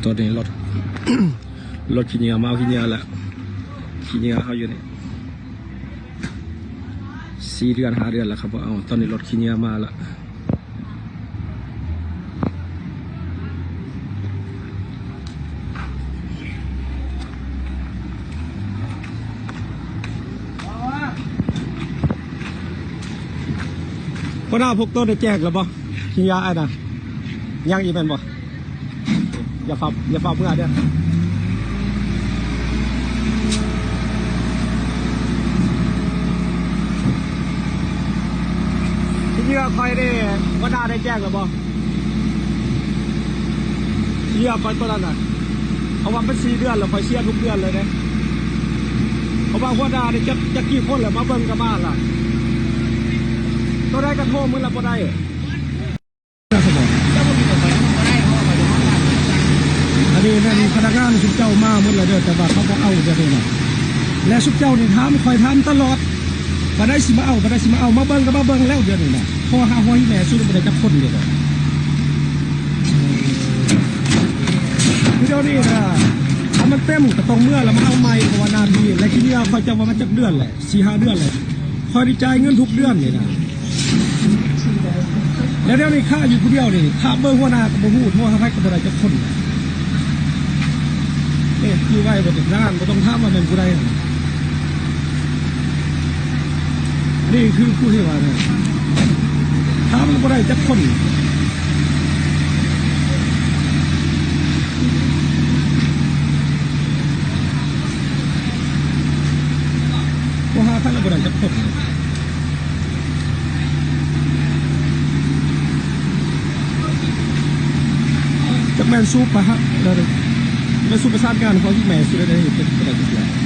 ຕອນນີ້ລົດ ລົດຂີ້ເຫຍື້ອມາເອົາຂີ້ເຫຍື້ອລະ ຂີ້ເຫຍື້ອເຮົາຢູ່ນີ້ ສີ່ເດືອນຫ້າເດືອນລະ ເຂົາບໍ່ເອົາ. ຕອນນີ້ລົດຂີ້ເຫຍື້ອມາລະ. ຫົວໜ້າ ພວກໂຕໄດ້ແຈກແລ້ວບໍ່? ຂີ້ເຫຍື້ອອ້າຍນະ ຍັງອີກແມ່ນບໍ່? ຢ່າຟ້າວ ຢ່າຟ້າວເມືອເດີ້. ຂີ້ເຫຍື້ອຂ້ອຍນີ້ ຫົວໜ້າໄດ້ແຈກແລ້ວບໍ່? ເສຍຂ້ອຍຕົວນັ້ນນະ ເພາະວ່າມັນສີ່ເດືອນແລ້ວ ຂ້ອຍເສຍທຸກເດືອນເລີຍເດ້. ເພາະວ່າຫົວໜ້ານີ້ຈັກ ຈັກກີ່ຄົນແລ້ວ ມາເບິ່ງກັບບ້ານລະ ຕົວໃດກໍໂທມື້ລະບໍ່ໄດ້. ອັນນີ້ແມ່ນພະນັກງານຊຸມເຈົ້າມາໝົດແລ້ວເດີ ແຕ່ວ່າເຂົາບໍ່ເອົາດຽວນີ້ນະ ແລະຊຸມເຈົ້ານີ້ຖາມຂ້ອຍ ຖາມຕະຫຼອດ ປານໃດຊິມາເອົາ ປານໃດຊິມາເອົາ ມາເບິ່ງກໍມາເບິ່ງແລ້ວດຽວນີ້ນະ ໂທຫາພໍ່ອີ່ແມ່ຊຸມບໍ່ໄດ້ຈັກຄົນເດ. ຄືດຽວນີ້ນະ ຖ້າມັນເຕັມກໍຕ້ອງເມືອແລ້ວມາເອົາໃໝ່ ເພາະວ່າໜ້າທີ່ ແລະຂີ້ເຫຍື້ອຂ້ອຍຈຳວ່າມັນຈັກເດືອນແຫຼະ ສີ່ຫ້າເດືອນແຫຼະ ຂ້ອຍໄດ້ຈ່າຍເງິນທຸກເດືອນນີ້ນະ. ແລ້ວດຽວນີ້ຂ້າຢູ່ຜູ້ດຽວນີ້ ຖາມເບິ່ງຫົວໜ້າກໍບໍ່ຮູ້ ໂທຫາໃຜກໍບໍ່ໄດ້ຈັກຄົນ. ເອີ ຄືໄວ້ບໍ່ເປັນນານ ບໍ່ຕ້ອງຖາມວ່າແມ່ນຜູ້ໃດ. ນີ້ຄືຜູ້ທີ່ວ່ານະ ຖາມບໍ່ໄດ້ຈັກຄົນ ໂທຫາໃຜກໍບໍ່ໄດ້ຈັກຄົນ. ຈັກແມ່ນສູປະຫາ ແມ່ນສູປະສານງານຂອງອີ່ແມ່ສຸດໃດເຮັດບໍ່ໄດ້ຈັກເທື່ອ.